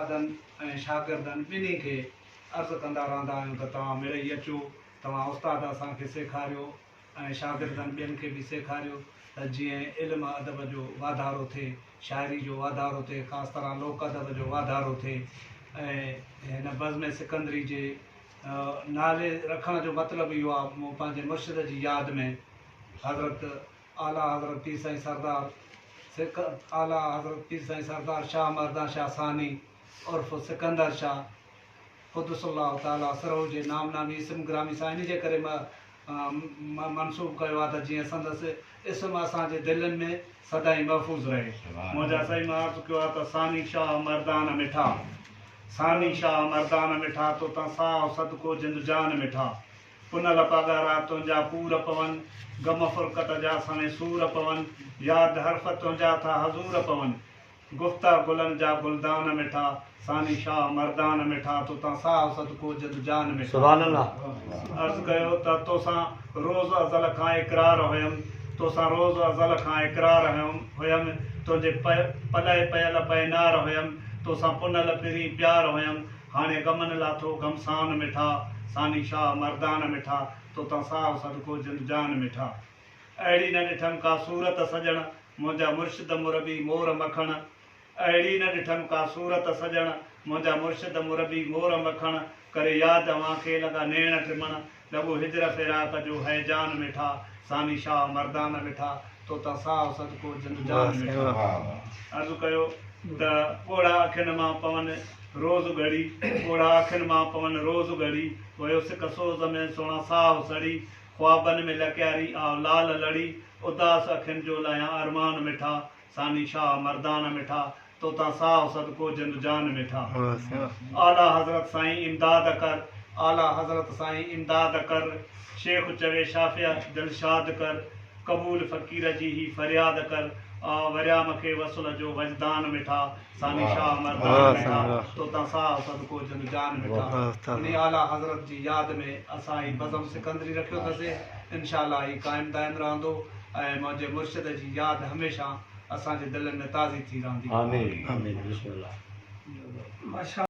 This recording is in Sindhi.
استادن ۽ شاگردن ٻنهي کي عرض ڪندا رهندا آهيون ته توهان مڙئي اچو، توهان استاد اسان کي سيکاريو ۽ شاگردن ٻين کي به سيکاريو ته جيئن علم ادب جو واڌارو ٿئي، شاعري جو واڌارو ٿئي، خاص طرح لوڪ ادب جو واڌارو ٿئي ۽ هن بزم سڪندري جي نالي رکڻ جو مطلب اهو آهي مون پنهنجي مرشد جي ياد ۾ حضرت اعليٰ حضرت پير سائين سردار سڪ اعليٰ حضرت پير سائين سردار شاهه مردان شاهه ثاني عرف سڪندر شاهه قدس الله تعاليٰ سره جي نام نامي اسم گرامي سان ان جي ڪري منسوب ڪيو آهي ته جيئن سندس اسم اسان جي دلين ۾ سدائين محفوظ رهي. منهنجا سائين مان عرض ڪيو آهي ته ثاني شاهه مردان مٺا ثاني شاهه مردان مٺا توتان ساهه صدقو جند جان مٺا پنهل پاڳارا تنهنجا پور پون غم فرقت جا سوين سور پون ياد حرف تنهنجا ٿا حضور پون گفتا گلن جا گلدان مٺا، ثاني شاهه مردان مٺا، توتان ساهه صدقو جند جان مٺا. سبحان الله. عرض ڪيو ته توسان روز ازل کان اقرار هيم، توسان روز ازل کان اقرار هيم، تنهنجي پلئه پيل پئنار هيم، توسان پنهل پرين پيار هيم، هاڻي غمن لاٿو غمسان مٺا، ثاني شاهه مردان مٺا، توتان ساهه صدقو جند جان مٺا. اهڙي نه ڏٺم ڪا صورت سڄڻ، منهنجا مرشد مربي مور مکڻ. اهڙي نه ڏٺم ڪا صورت سڄڻ، منهنجا مرشد مربي مور مکڻ. ڪري ياد اوهان کي لڳا نيڻ ٽمڻ، لڳو هجر فراق جو هيجان مٺا. ثاني شاهه مردان مٺا، توتان ساهه صدقو جند جان مٺا. عرض ڪيو ته ڳوڙها اکين مان پون روز ڳڙي، ڳوڙها اکين مان پون روز ڳڙي، ويو سڪ سوز ۾ سهڻا ساهه سڙي. خوابن ۾ لڪياري آء لال لڙي، اداس اکين جو لاهيان ارمان مٺا، ثاني شاهه مردان مٺا، توتان ساهه صدقو جند جان مٺا. اعليٰ حضرت سائين امداد ڪر، اعليٰ حضرت سائين امداد ڪر، شيخ چوي شافع دلشاد ڪر، قبول فقير جي هي فرياد ڪر، آء وريام کي وصل جو وجدان مٺا، ثاني شاهه مردان مٺا، توتان ساهه صدقو جند جان مٺا. انهي اعليٰ حضرت جي ياد ۾ اسان هي بزم سڪندري رکيو اٿسي، انشاء الله هي قائم دائم رهندو ۽ منهنجي مرشد جي ياد هميشه اسان جي دلين ۾ تازي ٿي رهندي. آمين آمين بسم الله.